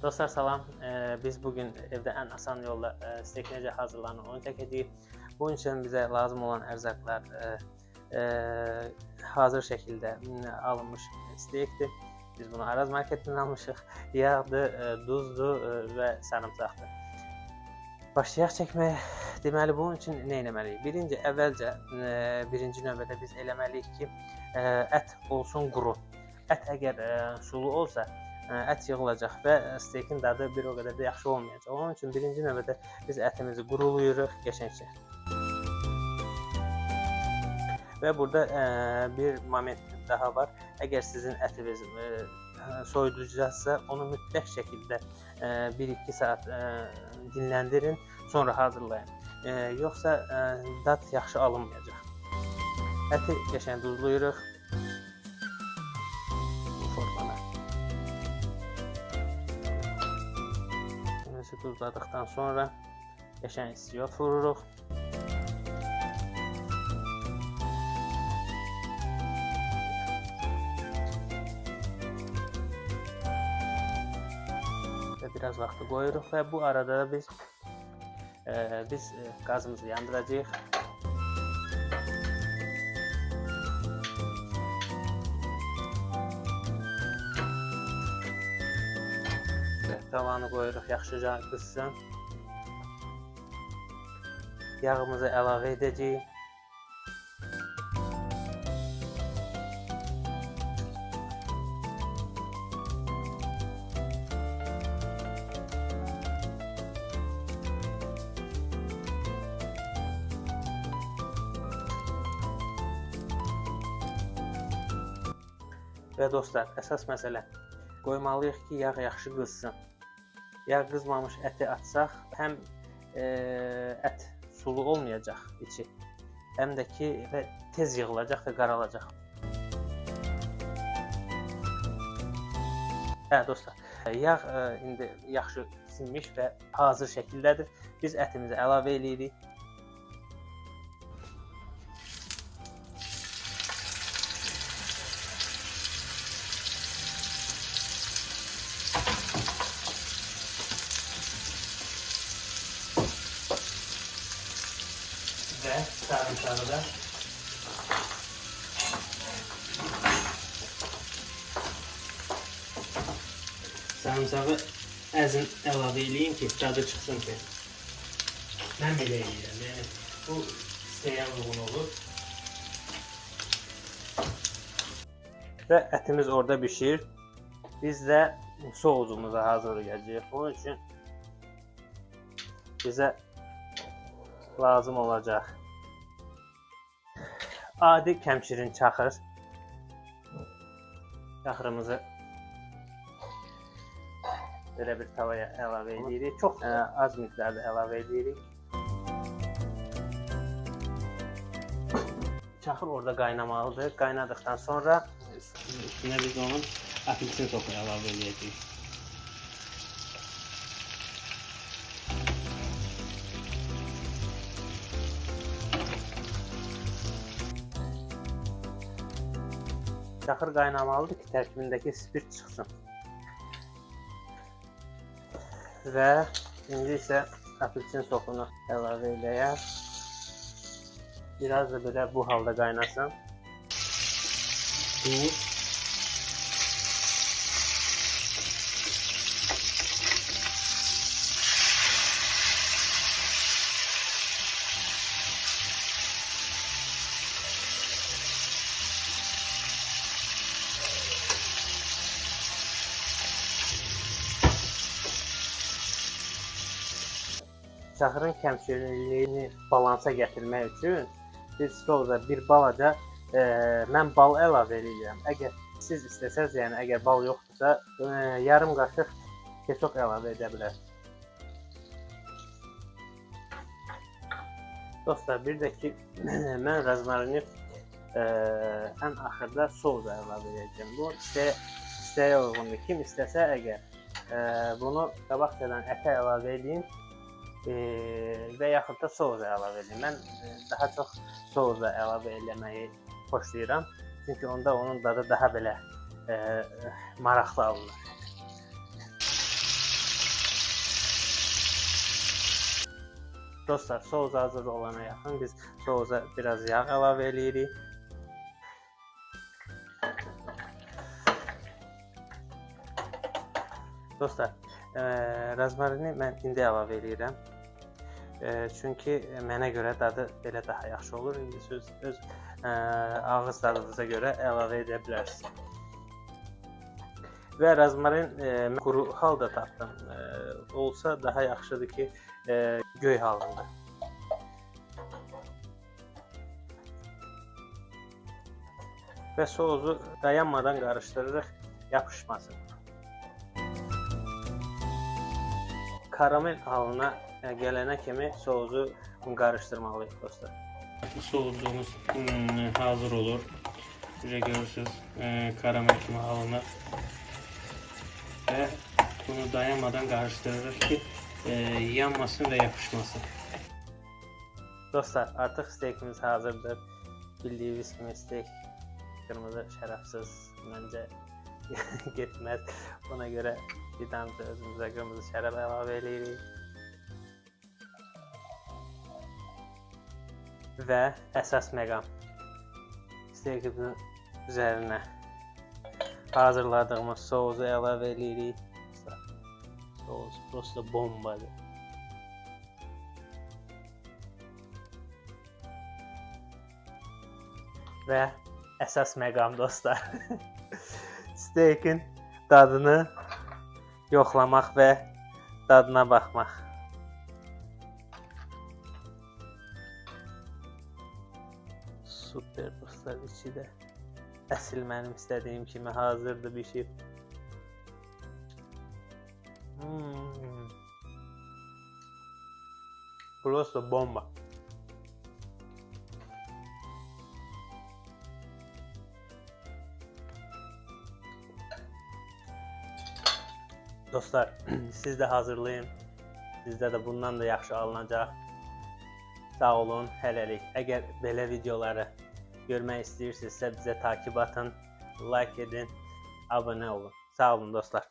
Dostlar salam. Biz bugün evdə ən asan yolla steak necə hazırlanır onu çəkəcəyik. Bunun üçün bizə lazım olan ərzaqlar hazır şəkildə alınmış steakdir. Biz bunu Araz marketindən almışıq. Yağdır, duzdur və sarımsaqdır. Başlayaq çəkməyə. Deməli, bunun üçün nə etməliyik? Birinci, əvvəlcə, birinci növbədə biz eləməliyik ki, ət olsun quru. Ət əgər sulu olsa, ət yığılacaq və steikin dadı bir o qədər də yaxşı olmayacaq. Onun üçün birinci növbədə biz ətimizi quruluyuruq qəşəngcə. Və burada bir moment daha var. Əgər sizin ətiniz soyuducudadsa, onu mütləq şəkildə 1-2 saat dinləndirin, sonra hazırlayın. Yoxsa dad yaxşı alınmayacaq. Əti qəşəng duzluyuruq. Formana. Duzladıqdan sonra qəşəng istiyot vururuq. Və biraz vaxtı qoyuruq və bu arada da biz qazımızı yandıracağıq. Tavanı qoyuruq, yaxşıca qızsın. Yağımızı əlavə edəcəyik. Və dostlar, əsas məsələ, qoymalıyıq ki, yağ yaxşı qızsın. Yağ qızmamış əti atsaq, həm ət sulu olmayacaq içi, həm də ki, və tez yığılacaq və qaralacaq. Hə, dostlar, yağ indi yaxşı sinmiş və hazır şəkildədir. Biz ətimizi əlavə eləyirik. Və sarımsağı da sarımsağı əzin əlavə eləyim ki, dadı çıxsın ki. Mən belə eləyirəm, yəni bu istəyə uyğun olur. Və ətimiz orada bişir. Biz də sousumuzu hazırlayacağıq. Bunun üçün bizə lazım olacaq adi kəmşirin çaxır. Çaxırımızı belə bir tavaya əlavə edirik. Çox az miqdarda əlavə edirik. Çaxır orada qaynamalıdır. Qaynadıqdan sonra üstünə biz onun apelsin soku əlavə edəcəyik. Çaxır qaynamalıdır ki, tərkibindəki spirt çıxsın. Və indi isə apelsin sokunu əlavə eləyək. Biraz da belə bu halda qaynasın. Duz. Çaxırın kəmşirinliyini balansa gətirmək üçün biz sousa bir balaca mən bal əlavə eləyirəm. Əgər siz istəsəz, yəni əgər bal yoxdursa, yarım qaşıq kesok əlavə edə bilərsiniz. Dostlar, bir də ki, mən rozmarini ən axırda sousa əlavə edəcəm. Bu istəyə uyğundur. Kim istəsə əgər bunu qabaqcadan ətə əlavə edin və yaxud da sousa əlavə edin. Mən daha çox sousa əlavə eləməyi xoşlayıram. Çünki onda onun dadı daha belə maraqlı alınır. Dostlar, sous hazır olana yaxın biz sousa biraz yağ əlavə eləyirik. Dostlar, rozmarini mən indi əlavə eləyirəm. Çünki mənə görə dadı belə daha yaxşı olur. İndi siz öz ağız dadınıza görə əlavə edə bilərsiniz. Və rozmarin quru halda tapdım. Olsa daha yaxşıdır ki, göy halında. Və sousu dayanmadan qarışdırırıq, yapışmasın. Karamel halına gələnə kimi sousu qarışdırmalıyıq dostlar. Sousumuz hazır olur. Necə görürsünüz, karamel kimi alınır. Və bunu dayanmadan qarışdırırıq ki, yanmasın və yapışmasın. Dostlar, artıq steykimiz hazırdır. Bildiyiniz kimi steyk qırmızı şərabsız məncə getməz. Buna görə bir damcı özümüzə qırmızı şərab əlavə eləyirik. Və əsas məqam, steykimizin üzərinə hazırladığımız sousu əlavə eləyirik. Sous prosto bombadır. Və əsas məqam dostlar, steykin dadını yoxlamaq və dadına baxmaq. Super dostlar, içi də əsl mənim istədiyim kimi hazırdır, bişib. Prosto bomba. Dostlar, siz də hazırlayın. Sizdə də bundan da yaxşı alınacaq. Sağ olun, hələlik. Əgər belə videoları görmək istəyirsinizsə bizə takip atın, like edin, abunə olun. Sağ olun dostlar.